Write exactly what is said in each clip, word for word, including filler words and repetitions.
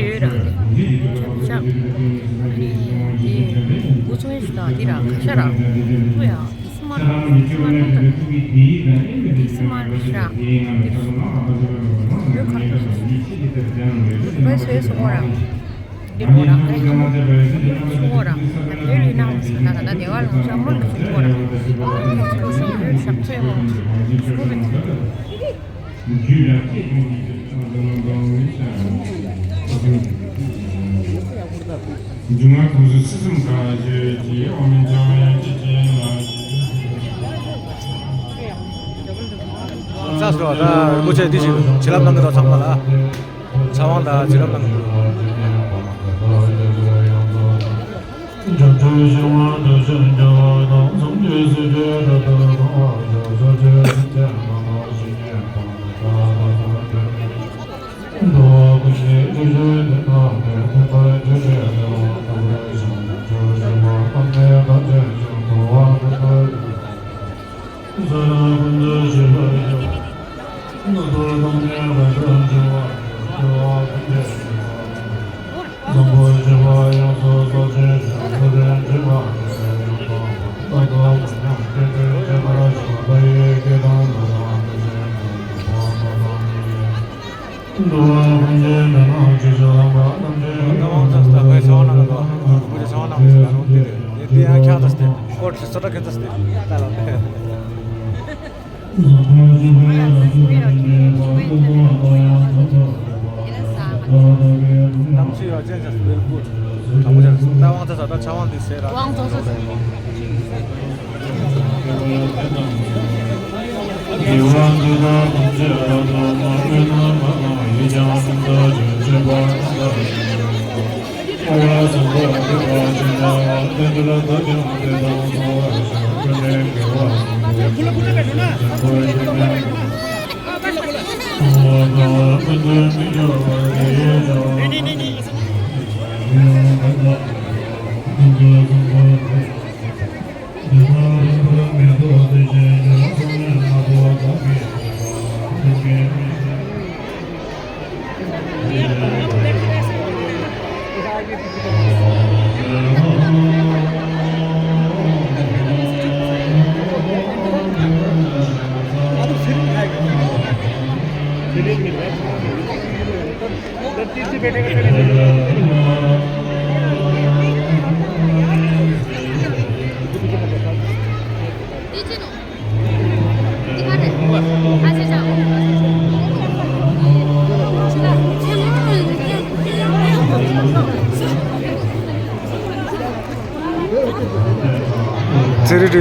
ཡོད་རང་རེད། ཆོས་པ་ཅག་ཨ་ནི་དེ་འུ་ཚོ་ཞུ་དང་དེ་རང་ཁ་ཤ་རང་ཁོ་ཡང་དེ་སུ་ ཁྲི་སྲིད་མར་ཤ་འདི་ག་རེ་ཟེར་སོང་ར། འདི་གོ་ར་ད་དེ་ལ་ཡིན་ན་ཟེར་ན་ད་ལྟ་དེ་བ་ལ་ང་ཚོ་མོལ་གི་ཞུ་གོ་ར། ཨ་ཁོ་ཚོ་ཞུ་ཞབས་ཚོད་ཧོ་ཞུ་གི་འདུག་ལྷ་ས་ད་རིན་པོ་ཆེ་འདི་བཞིན་བྱིན་རླབས་གནང་གི་འདུག་ཚང་མ་ལ། ཚེ་དབང་དང་བྱིན་རླབས་གནང་གི་འདུག་ཚེ་རིང་བཀྲ་ཤིས་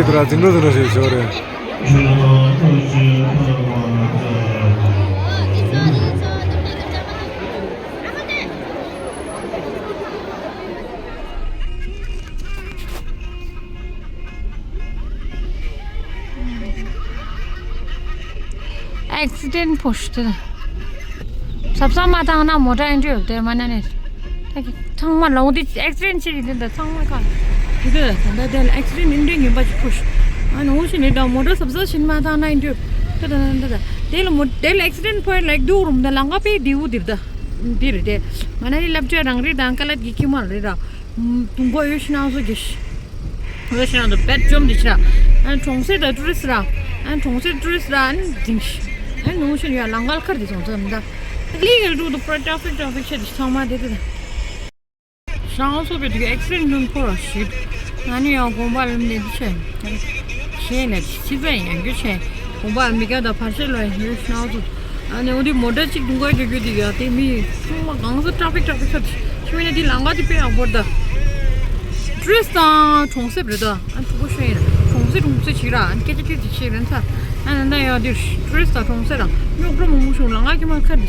དང་འཛིན་གྲོགས་ཚོ་ཞིག་ཞོར་རེད། ཨེག་སི་ཌེན་ཕོ་ཤི་ཏི། ཟབ་ཟབ་མ་བཏང་ན་མོ་ཊ་ཨེ་འགྲོ་ཡོད་དེ་མ་ན་ནས། ད་གི་ཚང་མ་ལོང་དེ་ཨེག་སི་ཌེན་ཆེ་གི་དེ་འདྲ་ཚང་མ་ག་དེ་གི་ད་ད་དེ་ལ་ཨེག་སི་ཌེན་ཨིན་འདྲེ་ངན་པ་ཅིག་ཕོ་ཤི། ཨ་ནི་འོ་ཤི་ནི་ད་མོ་ཊ་ཟབ་ཟབ་ཕྱིན་མ་བཏང་ན་ཨེ་འགྲོ་ཡོད། ད་ད་ད་ད་དེ་ལ་མོ་དེ་ལ་ཨེག་སི་ཌེན་ཕོ་ཡ་ལེག་དུ་རུམ་ད་ལང་ག་པེ་དེ་བུ་དེ་ད་དེ་རེད་དེ། མ་ན་ནི་ལབ་ཅ་རང་རེད་ད་ཀ་ལ་གི་ཁྱི་མ་རེད་ར། དུང་པོ་ཡོད་ཤི་ན་སོ་གི་ཤི། ཡོད་ཤི་ན་སོ་པེད་ཅོམ་དེ་ཤི་ར། ཨན་གྲོང་གསེབ་ད་ཊུ་རི་སི་ར། ཨན་གྲོང་གསེབ་ཊུ་རི་སི་ར་ཨན་འཛིང་ཤི། ཨན་ནུང་ཤི་ཡོད་ལང་ག་ལ་ཁར་དེ་སོང་ཚོད་མི་ད། ལི་གལ་ཏུ་དུ་པྲ་ཊ་ཕིག་ཊ་ཕིག་ཆེ་དེ་ཚང་མ་དེ་དེ་ད། ཤང་སོ་པེ་དུ་ཨེག་སི་ཌེན་ལུན་ཕོ་ར་ཤི། ང་ནི་ཡང་དགོན་པ་ལུན་དེ་དུ་ཆེ། ཤེས་ནས་ཕྱི་པའི་ཡང་རྒྱུ་ཆེ། དགོན་པ་མི་ག་དང་ཕར་ཆེ་ལོ་ཡང་ཡོད་ཤི་ན་སོ། ཨ་ནི་འོ་དེ་མོ་ཊ་གཅིག་དུང་དཀར་རྒྱུག་རྒྱུག་དེ་ཡ་དེ་མི་ཚང་མ་གང་ས་ཊ་ཕིག་ཊ་ཕིག་ཁ་ཤི་བས་ནས་དེ་ལང་ག་དེ་དཔེ་ཡག་པོ་རེད་ད། ཊུ་རི་སི་དང་གྲོང་གསེབ་རེད་ད། ཨ་ཕྲུ་གུ་ཤོད་ཡིན་གྲོང་གསེབ་གྲོང་གསེབ་ཅིག་ར་ཨ་སྐད་ཆ་ཐིག་ཅིག་བཤད་རན་ཚ། ཨ་ནི་ད་ཡ་དེ་ཊུ་རི་སི་དང་གྲོང་གསེབ་ར་རྙོག་དྲ་མང་པོ་བྱུང་ལང་ག་ཁྱི་མ་ཁ་དེ་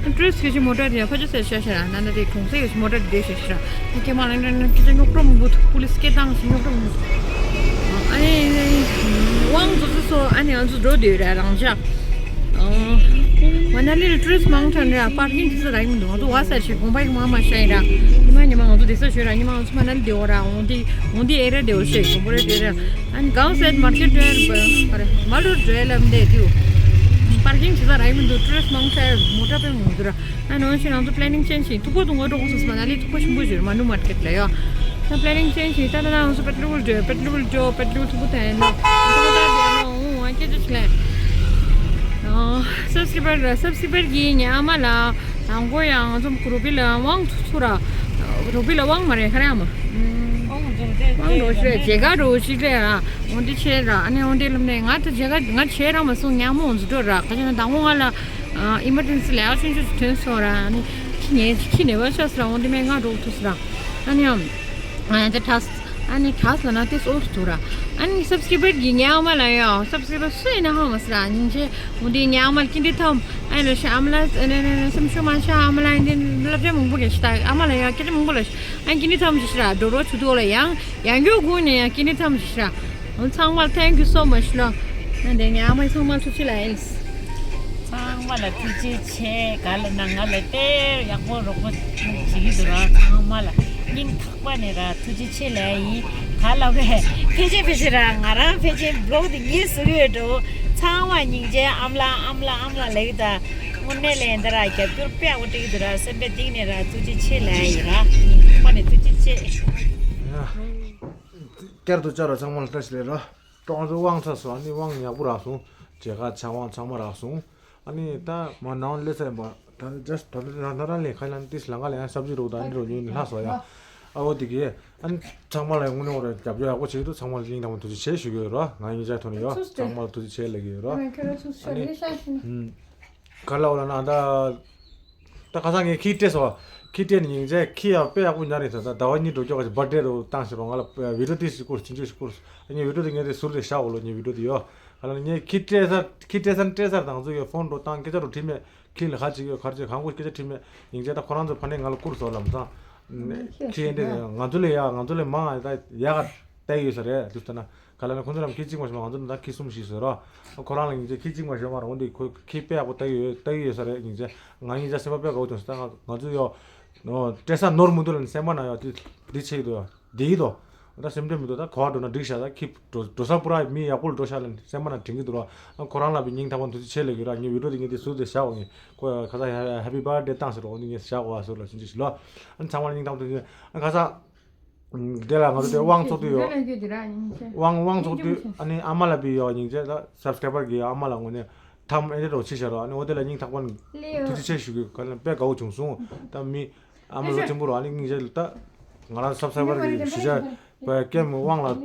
ཨ་ཊུ་རི་སི་གི་ཅི་མོ་ཊ་དེ་ཡ་ཕ་ཅི་སེ་ཤ་ཤ་ར་ན་ན་དེ་གྲོང་གསེབ་གི་ཅི་མོ་ཊ་དེ་དེ་ཤ་ཤ་ར། ཀྱེ་མ་ལེན་ཀྱེ་ཀྱེ་རྙོག་དྲ་མང་པོ་འདུག་པུ་ལིས་སྐད་བཏང་ཞིང་རྙོག་དྲ་མང་པོ་འདུག་ཨ་ནི་དབང་འདུ་འཛི་སོ་ཨ་ནི་ང་ཚོ་འགྲོ་འདོད་ར་རང་ཅག་མ་ན་ལི་ལ་ཊུ་རི་སི་མང་ཐོན་ར་པར་ཀིང་ཅི་ས་ར་ཡིན་མི་འདུག་ང་ཚོ་བ་ས་ཞིག་དགོན་པ་ཡིག་མ་མ་ཤ་ཡིན་ར་ཉི་མ་ཉི་མ་ང་ཚོ་དེ་ས་ཞོད་ར་ཉི་མ་ང་ཚོ་མ་ན་ལི་དེ་འོ་ར་འོང་དེ་འོང་དེ་ཨེ་ར་དེ་འོ་ཤེས་དགོན་པ་ར་དེ་ར། ཨན་གང་སེད་མར་ཀེ་ཊི་ཌྲའི་བར་མ་ལོ་ཌྲའི་ལམ་དེ་དུ་པར་ ལིང་ཇི་ལ་ར་ཡི་མི་འདུག་ཊུ་རི་སི་མང་ཆེ་མོ་ཊ་པའི་མི་འདུག་ར། ཨ་ནང་བཞིན་ང་ཚོ་པི་ལེ་ནིང་ཅེན་ཇི་བྱས་ཐུག་པ་དུང་བ་འགྲོ་དགོས་སོང་། མ་ན་ལི་ཐུག་པ་ཆེན་པོ་ཞིག་རེད། མ་ནུ་མར་ཀེ་ཊི་ལ་ཡོད། ད་པི་ལེ་ནིང་ཅེན་ཇི་ད་ད་ད་ང་ཚོ་པེ་ཏྲ་ཝལ་འགྲོ་པེ་ཏྲ་ཝལ་འགྲོ་པེ་ཏྲ་ཝལ་ཐུག་པ་ད་ཡིན་ནོ། ཐུག་པ་ད་དེ་ནོ་འོང་ང་སྐད་ཆ་ཆི་ལེ། སབ་སི་ཀི་རའི་བར་སབ་སི་ཀི་རའི་བར་གི་ངའི་ཨ་མ་ལ་དང་པོ་ཡང་ང་ཚོ་རོ་བི་ལ་དབང་ཚུགས་ཚུགས་ར། རོ་བི་ལ་དབང་མ་རེད་ཁ་ར་ཨ་མ། དབང་འགྲོ་ཞིག་རེད། མཇལ་ཁ་འགྲོ་ཞིག་རེད་ར། འོ་འདི་ཆེ་ར། ཨ་ནི་འོ་འདི་ལམ་ནས་ང་ད་མཇལ་ཁ་ང་བྱས་ར་མ་སོང་། ཉག་མོ་འོང་ཚུགས་འགྲོ་ར། ཁ་ཆེ་ན་དང་པོ་ང་ལ་ཨི་མར་ཇེན་སི་ལས་ཀ་ཆུང་ཆུང་ཞིག་ཐོན་སོང་ར། ཨ་ནི་ཁྱི་ཉལ་ཁྱི་ཉལ་བ་ཤོག་ཟེར་ར། འོ་འདི་མེད་ང་འགྲོ་ཐུབ་ཟེར་ར། ཨ་ནི་ཨམ། ཨ་ནི་དྲག་ཨ་ནི་དྲག་ལ་ན་དེ་སོགས་ཐུག་ར། ཨ་ནི་སབ་སི་ཀི་རའི་བར་གི་ངའི་ཨ་མ་ལ་ཡང་སབ་སི་ཀི་རའི་བར་སུ་ཡིན་ན་ཧ་མ་སི་ར། ཉིན་ཆེ་འོ་འདི་ངའི་ཨ་མ་ལ་ཀིན་ཏི་ཐམ། ཨ་ནི་ལ་ཤ་ཨ་མ་ལ་ཨ་ནི་ནི་ནི་སེམས་ཤུགས་མ་ཤ་ཨ་མ་ལ་ཨ་ནི་བསླབ་བྱ་མང་པོ་གལ་ཤི་ད་ཨ་མ་ལ་ཡང་སྐད་ཆ་མང་པོ་ལ་ཤི། ཨ་ནི་ཀིན་ཏི་ཐམ་ཞིག་ཤི་ར་འགྲོ་རོགས་ཆུ་ཐོག་ལ་ཡང་ཡང་རྒྱུ་དགོས་ནས་ཡང་ཀིན་ཏི་ཐམ་ཞིག་ཤི་ར། འོ་ཚང་མ་ལ་thank you so much ལོ། ཨ་འདི་ངའི་ཨ་མ་ཡི་ཚང་མ་ལ་ཐུགས་རྗེ་ལ་ཨིན། ཚང་མ་ལ་ཐུགས་རྗེ་ཆེ། ག་ལ་ན་ང་ལ་དཔེ་ཡག་པོ་རོགས་པ་བྱེད་ཀྱི་འདུག་ར། ཚང་མ་ལ་སྙིང་ཐག་པ་ནས་ར་ཐུགས་རྗེ་ཆེ་ལབ་ཡིན། ག་ལ་བས་ཕལ་ཆེར་ཕལ་ཆེར་ར་ང་རང་ཕལ་ཆེར་བི་ལོག་དེ་ངས་བཟོ་གི་ཡོད་འགྲོ། ཚང་མ་སྙིང་རྗེ། ཨམ་ལ་ཨམ་ལ་ཨམ་ལ་ལབ་ཀྱི་ད། དངོས་གནས་ལས་འདི་ར་རྒྱབ་སྐྱོར་དཔེ་ཡག་པོ་སྤྲད་ཀྱི་འདུག་ར། སེམས་པའི་གཏིང་ནས་ར་ཐུགས་རྗེ་ཆེ་ལབ་ཡིན་ར། སྙིང་ཐག་པ་ནས་ཐུགས་རྗེ་ཆེ། ཡ། བསྐྱར་དུ་བཅར་བ་ཚང་མ་ལ་བཀྲ་ཤིས་བདེ་ལེགས་ར། ཀྲོང་ཚོ་དབང་ཚར་སོང་། ཨ་ནི་དབང་ཡག་པོ་རག་སོང་། མཇལ་ཁ་ཆ་དབང་ཚང་མ་རག་སོང་། ཨ་ནི་ད་མ་ནང་སླེབས་ས་ཡིན་པ། ད་ནི་just ད་ནི་རང་ད་རང་ལས་ཁ་ལ་ནི་ཏིས་ལང་ཀ་ལ་ཡང་ས་བྱི་རོགས་དང་ཨ་ནི་རོགས་ཉུང་ནི་ལྷག་སོང་ཡ། ཨ་འོ་དེ་གས་ཨ་ནི་ཚང་མ་ལ་ཡང་དངོས་གནས་འོ་ར་རྒྱབ་སྐྱོར་ཡག་པོ་བྱེད་ཀྱི་འདུག། ཚང་མ་ལ་སྙིང་ཐག་པ་ཐུགས་རྗེ་ཆེ་ཞུ་གི་ཡོད་ར། ང་སྙིང་རྗེ་ཐོག་ནས་ཡོད། ཚང་མ་ལ་ཐུགས་རྗེ་ཆེ་ལབ་ཀྱི་ཡོད་ར། ཨ་ནི་ཁ་ལ་འོ་ལ་ན་ད། ད་ཁ་སང་ངས་ཁྱི་སྤྲད་སོང་། ཁྱི་སྤྲད་ནས་སྙིང་རྗེ་ཁྱི་ཡང་དཔེ་ཡག་པོ་ཉར་ཡིན་ཟེར། ད་ཟླ་བ་གཉིས་འགྲོ་སྐྱོ་ག་ཅིག་བར་ཌེ་རུ་བཏང་ཞིག་རོགས། ང་ལ་བི་ཌིའོ་ཏིས་ཤིག་བསྐུར། ཆུང་ཆུང་ཞིག་བསྐུར། ངས་བི་ཌིའོ་དེ་ངས་དེ་ཟུར་དེ་བཞག་འོ་ལོ། ངས་བི་ཌིའོ་དེ་ཡོད། ཨ་ལ་ངས་ཁྱི་སྤྲད་ས་ཁྱི་སྤྲད་ས་སྤྲད་སར་དང་ཚོ་ཡོད། ཕོན་འགྲོ་བཏང་སྐད་ཆ་རུ་དྲིས་མེད། ཁྱི་ལ་ག་ཅིག་ཡོད་ག་རེ་བྱེད་གང་དགོས་སྐད་ཆ་དྲིས་མེད། སྙིང་རྗེ་ད་ཁོ་རང་ཚོ་ཕ་ནས་ང་ལ་བསྐུར་སོང་ལམ་སང་། ཁྱི་ཡིན་དེ་ང་ཚོ་ལས་ཡག་ང་ཚོ་ལས་མང་ང་ད་ཡག་ག་བལྟས་ཡོད་ས་རེད། དུས་ལྟར་ན། ག་ལ་ན་ཁོང་ཚོ་རང་ཁྱི་གཅིག་མ་ཞོ་མ། ང་ཚོ་ད་ཁྱི་གསུམ་བཞི་ཟེར་རོ། ཁོ་རང་ལ་སྙིང་རྗེ་ཁྱི་གཅིག་མ་ཞོ་མ་ར། འོ་འདི་ཁོ་ཁྱི་དཔེ་ཡག་པོ་ལྟ་གི་ཡོད་ལྟ་གི་ཡོད་ས་རེད། སྙིང་རྗེ་ང་སྙིང་རྗེ་སེམས་པ་དཔེ་དགའ་བོ་བྱུང་སོང་། ད་ང་ང་ཚོ་ཡོ་སྤྲད་ས་ནོར་མི་འདུག་ལ་ནི་སེམས་པ་ན་ཡོ་དེ་འདི་ཆེ་གི་འདུག་ཡོ་འདི་གི་འདུག་ད་སེམས་ཁྲལ་མི་འདུག་ད་གོ་བ་འགྲོ་ན་འགྲིག་ཤག་ད་ཁྱི་འགྲོ་འགྲོ་ས་པུ་ར་མི་ཡག་པོ་ལ་འགྲོ་ཤག་ལ་ནི་སེམས་པ་ན་དྲན་གི་འདུག་ར། ཁོ་རང་ལ་བི་སྙིང་ཐག་པ་ཐུགས་རྗེ་ཆེ་ལབ་གི་ར། ངའི་བི་ཌིའོ་དེ་ངས་དེ་ཟུར་དེ་བཞག་འོ། ངས་ཁོ་ཁ་ས་ཧེ་པི་བར་ཐ་ཌེ་བཏང་ཟེར་རོ། འོ་འདི་ངས་བཞག་འོ་ཟུར་ལ་ཕྱིན་ཅི་ཞིག་ལོ། ཨ་ཚང་མ་ལ་སྙིང་ཐག་པ་ཐུགས་རྗེ་ཆེ། ཨ་ཁ་ས། དེ་ལ་ང་ཚོ་དེ་དབང་ཚོགས་འདུ་ཡོད། དབང་དབང་ཚོགས་འདུ་ཨ་ནི་ཨ་མ་ལ་བི་ཡོ་སྙིང་རྗེ་ད་སབ་སི་ཀ་རའི་བར་གི་ཨ་མ་ལ་ངོ་ནས་ཐམ་ཨེ་འདྲ་རོ་ཆི་ཤ་རོ། ཨ་ནི་འོ་དེ་ལ་སྙིང་ཐག་པ་ནས་ཐུགས་རྗེ་ཆེ་ཞུ་གི། ག་ལ་དཔེ་དགའ་བོ་བྱུང་སོང་། ད་མི་ཨ་མ་ལོ་ཆེན་པོ་རོ། ཨ་ནི་སྙིང་རྗེ་ད་ང་རང་སབ་སི་ཀ་རའི་བར་གི་ཞུ་བྱ་བའི་ཀེམ་དབང་ལ་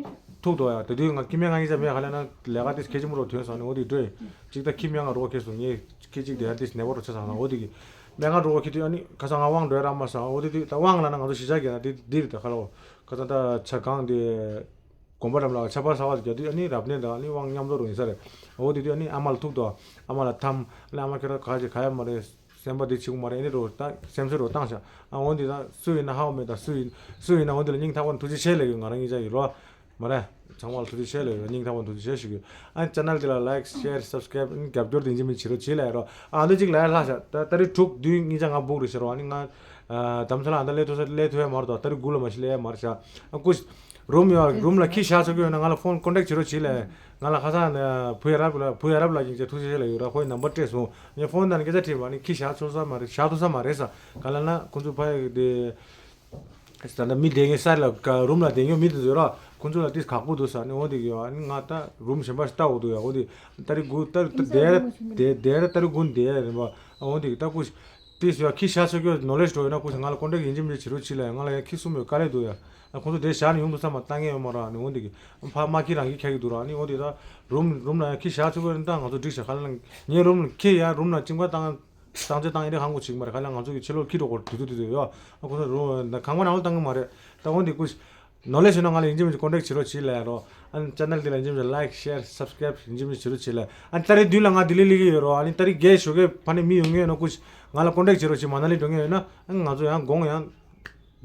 ཐུག་དོ་ཡ། དེ་དུས་ང་ཁྱི་མེད་ང་སྙིང་རྗེ་མེད་ག་ལ་ན་ལས་ཀ་དེ་གལ་ཆེན་པོ་རོ་ཐོན་སོང་། ཨ་ནི་འོ་དེ་འགྲོ་ཡིན་ཅིག་ད་ཁྱི་མེད་ང་རོ་ཁེ་སོང་ངས། ཁྱི་གཅིག་དེ་ཡང་དེ་ནད་པ་རོ་ཆ་ཚང་ན་འོ་དེ་གི་མེད་ང་རོ་ཁྱི་དུས་ཨ་ནི་ཁ་སང་ང་དབང་འགྲོ་ཡ་ར་མ་སང་། འོ་དེ་དུས་ད་དབང་ལ་ན་ང་ཚོ་གཞིས་ཆགས་གི་ན་དེ་འདི་རེད། ད་ཁ་ལོ་ཁ་སང་ད་ཆ་གང་དེ་དགོན་པ་འགྲམ་ལ་ཆ་པར་ས་བ་རྒྱ་དུས་ཨ་ནི་རབ་གནས་དང་ཨ་ནི་དབང་མཉམ་དུ་རོ་ཡིན་ས་རེད། འོ་དེ་དུས་ཨ་ནི་ཨ་མ་ལ་ཐུག་དོ། ཨ་མ་ལ་ཐམ་ཨ་ནི་ཨ་མ་ཁྱེད་ར་ག་ཅིག་ག་ཡ་མ་རེད། སེམས་པ་འདི་ཆེ་གུ་མ་རེད། ཨེ་འདྲ་རོ་ད་སེམས་སེ་རོ་བཏང་ཤག་ཨ་འོ་འདི་ད་སུ་ཡིན་ན་ཧ་གོ་མེད། ད་སུ་ཡིན་སུ་ཡིན་ན་འོ་འདི་ལ་སྙིང་ཐག་པ་ནས་ཐུགས་རྗེ་ཆེ་ལབ་ཡོད། ང་རང་གཉིས་ཆ་ཡིན་རོ། མ་རེད། ཚང་མ་ལ་ཐུགས་རྗེ་ཆེ་ལབ་ཡོད། སྙིང་ཐག་པ་ནས་ཐུགས་རྗེ་ཆེ་ཞུ་གི། ཨ་ནི་ཆེ་ནལ་འདི་ལ་ལའིཀ་ཤེར་སབ་སི་ཀ་རའིབ་རྒྱབ་སྐྱོར་དེ་འཇིམ་མི་བྱེད་རོགས་བྱེད་ལབ་ཡོད་རོ། ཨ་འདི་གཅིག་ལ་ཡ་ལྷག་ཤག་ད་ད་རེས་དྲུག་བདུན་གཉིས་ཆ་ང་སྦུག་རེད་ཤག་རོ། ཨ་ནི་ང་ཨ་དམ་ས་ལ་ཨ་ད་སླེབས་ཐུབ་ས་སླེབས་ཐུབ་ཡ་མ་རེད། ད་ད་རེས་དགུ་ལ་མ་གཞི་སླེབས་ཡ་མ་རེད་ཤག་ཨ་ཀུ་རུམ་ཡོད། རུམ་ལ་ཁྱི་ཞག་ཚོ་གི་ཡོད་ན་ང་ལ་ཕོན་ཀོན་ཊེག་བྱེད་རོགས་བྱེད་ལབ་ཡོད། ང་ལ་ཁ་སང་ནས་བུ་ཡ་རབ་ལ་བུ་ཡ་རབ་ལ་ཡིན་ཅེས་ཐུགས་རྗེ་ཆེ་ལབ་ཡོད་ར། ཁོའི་ནམ་བར་སྤྲད་སོང་། ངས་ཕོན་དང་སྐད་ཆ་དྲིས་པ་ནི་ཁྱི་ཞག་ཚོ་ས་མ་རེད། ཞག་ཐུབ་ས་མ་རེད་ས། ག་ལ་ན་ཁོ་ཚོ་ཕ་ཡི་དེ་ད་ལྟ་མི་བསྡད་མཁན་ས་ལ་ག་རུམ་ལ་བསྡད་མཁན་མི་དེ་ཚོ་ར་ཁོ་ཚོ་ལ་ཏིས་ཁག་པོ་འདུག་ས་ནི་འོ་དེ་གི་ཨ་ནི་ང་ད་རུམ་གཞན་པ་ཞིག་ལྟ་འོ་འདུག་ཡ། འོ་དེ་ད་རེས་དགུ་ད་ད་དེ་དེ་ད་རེས་དགུ་དེ་རེད་པ། འོ་དེ་གི་ད་ཀུ་ཏིས་ཡ་ཁྱི་ཞག་ཚོ་གི་ནོ་ལེ་ཇི་འགྲོ་ཡོད་ན་ཀུ་ང་ལ་ཀོན་ཊེག་ཡིན་གཅིག་མིན་གཅིག་བྱེད་རོགས་བྱེད་ལ་ཡ། ང་ལ་ཡ་ཁྱི་གསུམ་ཡོད་དཀའ་ལས་འདུག་ཡ། ཁོ་ཚོ་དེ་ཞག་ནས་ཡོང་འདུག་ས་མ་ལྟ་མཁན་ཡོད་མ་ར་ནི་འོ་དེ་གི་ཕ་མ་ཁྱི་རང་གི་ཁྱེར་གི་འདུག་ར་ནི་འོ་དེ་ད་རུམ་རུམ་ལ་ཡ་ཁྱི་ཞག་ཚོ་གི་ད་ང་ཚོ་འགྲིག་ཤག་ག་ལ་ན་ངའི་རུམ་ལ་ཁྱི་ཡ་རུམ་ལ་གཅིན་པ་བཏང་། གཙང་བཅད་བཏང་ཡིན་དེ་གང་གོ་ཅིག་མ་རེད། ག་ལ་ང་ཚོ་གི་ཕྱི་ལོགས་ཁྱི་འགྲོ་སྐོར་དུས་དུས་དུས་དུས་ཡོད། ཨ་ཁོ་ཚོ་རུ་ཁང་པ་ནང་ལ་བཏང་གི་མ་རེད། ད་འོན་ཏེ་ཀུ་ནོ་ལེ་ཇི་ཡོད་ན་ང་ལ་ཡིན་གཅིག་མིན་གཅིག་ཀོན་ཊེག་བྱེད་རོགས་བྱེད་ལབ་ཡ་རོ། ཨ་ནི་ཅེ་ནལ་འདི་ལ་ཡིན་གཅིག་མིན་གཅིག་ལའིཀ་ཤེར་སབ་སི་ཀ་རའིབ་ཡིན་གཅིག་མིན་གཅིག་བྱེད་རོགས་བྱེད་ལབ། ཨ་ནི་ཏ་རིག་བདུན་ལ་ང་ལྡི་ལི་སླེབས་ཀྱི་ཡོད་རོ། ཨ་ནི་ཏ་རིག་བརྒྱད་ཞོགས་ཀས་ཕ་ནས་མི་ཡོང་གི་ཡོད་ན་ཀུ་ང་ལ་ཀོན་ཊེག་བྱེད་རོགས་བྱེད། མ་ན་ལི་འགྲོ་མཁན་ཡོད་ན་ཨ་ནི་ང་ཚོ་ཡང་དགོང་ཡང་།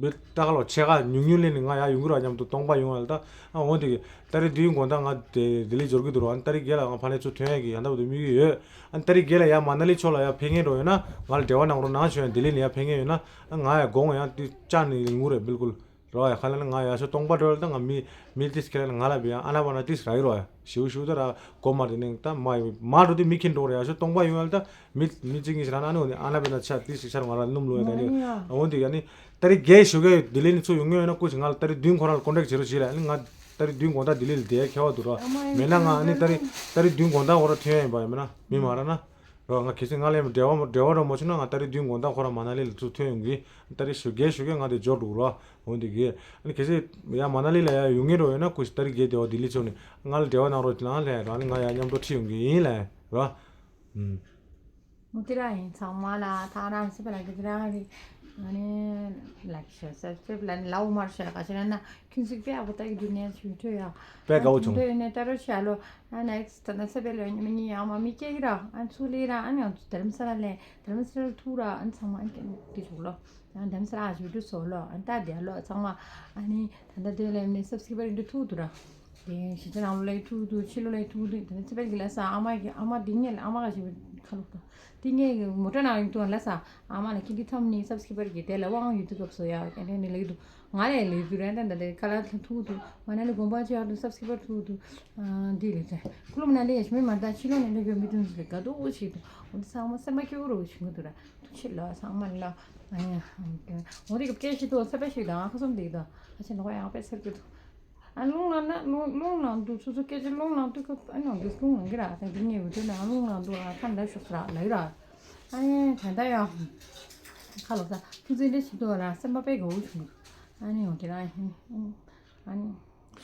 བི་ཏ་ཁ་ལོ་ཆེ་ཁ་ཉུང་ཉུང་ལེན་ནི་ང་ཡ་ཡོང་གི་ར་མཉམ་དུ་སྟོང་པ་ཡོང་བ་ལ་ད། ཨ་འོ་དེ་གི་ཏ་རིག་བདུན་དགོང་དག་ང་དེ་ལྡི་ལི་འབྱོར་གི་འདུག་ར། ཨ་ནི་ཏ་རིག་བརྒྱད་ལ་ང་ཕ་ལས་ཚུར་ཐོན་ཡ་གི་ཡང་ད་བར་དུ་དམིགས་ཡུལ་ཡོད། ཨ་ནི་ཏ་རིག་བརྒྱད་ལ་ཡ་མ་ན་ལི་ཕྱོགས་ལ་ཡ་ཕེབས་མཁན་འགྲོ་ཡོད་ན་ང་ལ་འབྲེལ་བ་གནང་རོགས་གནང་བྱོས། ཡ་ལྡི་ལི་ནས་ཡ་ཕེབས་མཁན་ཡོད་ན་ཨ་ང་ཡ་དགོང་ཡང་དུས་ཅག་ནི་ཡོང་གི་རེད་བིལ་ཀུལ། རོ་ཡ་ཁ་ལ་ནི་ང་ཡ་ཤོ་སྟོང་པ་འགྲོ་ལ་ད་ང་མི་མི་ཏིས་ཁེ་ལ་ང་ལ་བི་ཡ་ཨ་ན་པ་ན་ཏིས་ར་ཡི་རོ་ཡ་ཞིའུ་ཞིའུ་ད་ར་གོ་མ་དེ་ནི་ད་མ་ཡི་མ་འགྲོ་དེ་མི་ཁེན་འགྲོ་ར་ཡ་ཤོ་སྟོང་པ་ཡོད་ལ་ད་མི་མི་གཅིག་གཉིས་ཤིག་ར་ན་ནི་འོ་དེ་ཨ་ན་པ་ན་ཆ་ཏིས་ཤིག་ཆ་ར་ང་ར་སྣུམ་ལོ་ཡ་ད་ནི་འོ་དེ་ཡ་ནི་ད་རི་གེ་ཞུ་གེ་དི་ལི་ནི་ཚུ་ཡོང་ངེ་ཡོད་ན་ཀུ་ཞིག་ང་ལ་ད་རི་བདུན་ཁོ་ར་ལ་ཀོན་ཊེག་བྱེད་རོ་ཞིག་ལ་ནི་ང་ད་རི་བདུན་གོང་ད་དི་ལི་ལ་དེ་ཁེ་བ་དུ་རོ་མེད་ན་ང་ནི་ད་རི་ད་རི་བདུན་གོང་ད་འོ་ར་ཐོན་ཡ་ཡིན་པ་ཡ་མེད་ན་མི་མ་ར་ན། རོ་ང་གལ་སྲིད་ང་ལ་འབྲེལ་བ་འབྲེལ་བ་རོ་མ་བྱུང་ན་ང་ད་རེས་བདུན་དགོང་དག་ཁོ་རང་མ་ན་ལི་ལ་ཚུར་ཐོན་ཡོང་གི། ད་རེས་ཞུ་རྒྱལ་ཞུ་རྒྱལ་ང་དེ་འབྱོར་འགྲོ་རོ། འོ་འདི་གི་ཨ་ནི་གལ་སྲིད་ཡ་མ་ན་ལི་ལ་ཡ་ཡོང་གི་རོ་ཡོད་ན་ཀུ་ཤི་ད་རེས་རྒྱལ་དེ་བ་ལྡི་ལི་ཚུར་ནས་ང་ལ་འབྲེལ་བ་གནང་རོགས་གནང་ལ་རང་ནི་ང་ཡ་མཉམ་དུ་ཁྲིད་ཡོང་གི་ཡིན་ལ་རོ། ཨུམ། མུ་ཏི་ར་ཡིན་ཚང་མ་ལ་ཐང་རང་སི་པ་ལ་གི་ཏི་ར་གི་ཨ་ནི་ལ་ཁི་ཤ་ས་སི་པ་ལ་ནི་ལ་འུ་མར་ཤ་ག་ཤ་ན་ཁྱུན་སིག་པེ་ཨ་བོ་ཏ་གི་དུ་ནས་ཆུ་ཐོ་ཡ། པེ་གའོ་ཆུང་། ཐོ་ཡ་ནས་ཏ་རོ་ཤ་ལོ། ཨ་ནེགས་ད་ན་ཚེ་བེ་ལོ་ཉི་མ་ཉི་ཡ་མ་མི་སྐྱེ་གི་ར་ཨ་ཚུ་ལི་ར་ཨ་ནི་ང་ཚུ་དྷ་རམ་ས་ལ་ལེ་དྷ་རམ་ས་ལ་ཐུག་ར་ཨ་ཚང་མ་ཨ་ཀེ་ཏི་ཆུག་ལོ། ཨ་དྷ་རམ་ས་ལ་ཨ་ཞུ་དུ་སོ་ལོ་ཨ་ཏ་དེ་ལོ་ཚང་མ་ཨ་ནི་ད་ད་དེ་ལེ་ནི་སབ་སི་ཀི་ར་ཨིན་དུ་ཐུག་དུ་ར། དེ་ཞི་ཅི་ནང་ལོ་ལེ་ཐུག་དུ་ཕྱི་ལོ་ལེ་ཐུག་དུ་དེ་ནི་ཚེ་བེ་གི་ལ་ས་ཨ་མ་གི་ཨ་མ་དེ་ངེ་ཨ་མ་ག་ཞི་ཁ་ལོ་ཏ་དེ་ངེ་གི་མོ་ཊ་ནང་ཡིན་དུ་ལ་ས་ཨ་མ་ལ་ཀི་ཏི་ཐམ་ནི་སབ་སི་ཀི་ར་གི་དེ་ལ་དབང་ཡོད་དུ་སྐབས་སོ་ཡ་ཨ་ནི་ལེ་དུ། ང་ལས་ལས་དུ་རེད་ད་ད་དེ་ཁ་ལ་ཐུག་དུ་མ་ན་ནི་དགོན་པ་ཆེ་ཡག་ཏུ་སབ་སི་ཀི་ར་ཐུག་དུ་འདི་ལས་ཚེ་ཀུ་ལུ་མ་ན་ལས་ཡ་ཤི་མི་མ་ད་ཕྱི་ལོ་ནས་ལས་ཡོད་མི་དུ་ཟེར་ག་དུ་འོ་ཞིག་དུ་འོ་འདི་ཚང་མ་སེམས་པ་སྐྱོ་རོ་ཞིག་མི་དུ་ར་ཐུག་ཆེ་ལ་ཚང་མ་ལ་ཨ་ཡ་འོ་དེ་གི་སྐད་ཤི་དུ་ཚེ་པ་ཞིག་དང་ཨ་ཁ་སོམ་དེ་གི་དང་ཨ་ཆེ་ནོ་ཡང་པེ་སེར་གི་དུ་ཨ་རླུང་ལངས་ན་རླུང་རླུང་ལངས་དུ་སོ་སོ་སྐད་ཆ་རླུང་ལངས་དུ་ཁ་ཨ་ནོ་འདི་རླུང་ལངས་གི་ར་ད་འདི་ཉེ་བུ་དུ་ན་རླུང་ལངས་དུ་ཨ་ཁ་འདྲ་ཤོག་ས་ར་ལ་ཡི་ར་ཨ་ཡ་ད་ད་ཡ་ཁ་ལོ་ས་ཐུག་ཚེ་འདྲ་ཞིག་དུ་ར་སེམས་པ་པེ་གི་འོ་ཆུང་གི་ཨ་ནི་འོ་དེ་ར་ཨ་ནི།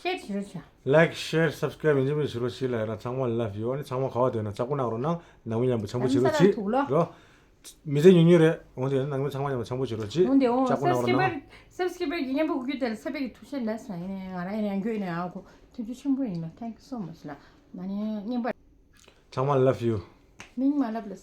ཤེར་བྱེད་རོགས་བྱ། ལའིག་ཤེར་སབ་སི་ཀ་རབ་ཡིན་གཅིག་མིན་གཅིག་བྱེད་རོགས་བྱེད་ལ་ཡ་ར་ཚང་མ་ལབ་ཡོད་ཨ་ནི་ཚང་མ་ག་བ་འདོད་ན་ལྕགས་པོ་གནང་རོགས་གནང་ནང་མི་མཉམ་པོ་འཆམ་པོ་བྱེད་རོགས་བྱེད་རོ། མི་ཚེ་ཉུང་ཉུང་རེད་འོང་དེ་ནང་མི་ཚང་མ་མཉམ་པོ་འཆམ་པོ་བྱེད་རོགས་བྱེད། འོང་དེ་འོང་ལྕགས་པོ་གནང་རོགས་གནང་། སབ་སི་ཀ་རབ་གི་མཉམ་པོ་གུ་གུ་དེ་ལ་ཚེ་བེ་གི་ཐུགས་རྗེ་ལ་ས་ཡིན་ནའི་ང་ར་ཡིན་ནའི་འགྱོད་ནའི་ཨ་གོ་ཐུགས་རྗེ་ཆེན་པོ་ཡིན་ལ། Thank you so much ལ་ན་ནི་སྙན་པ། ཚང་མ་ལབ་ཡོད། མིང་མ་ལབ་ལ།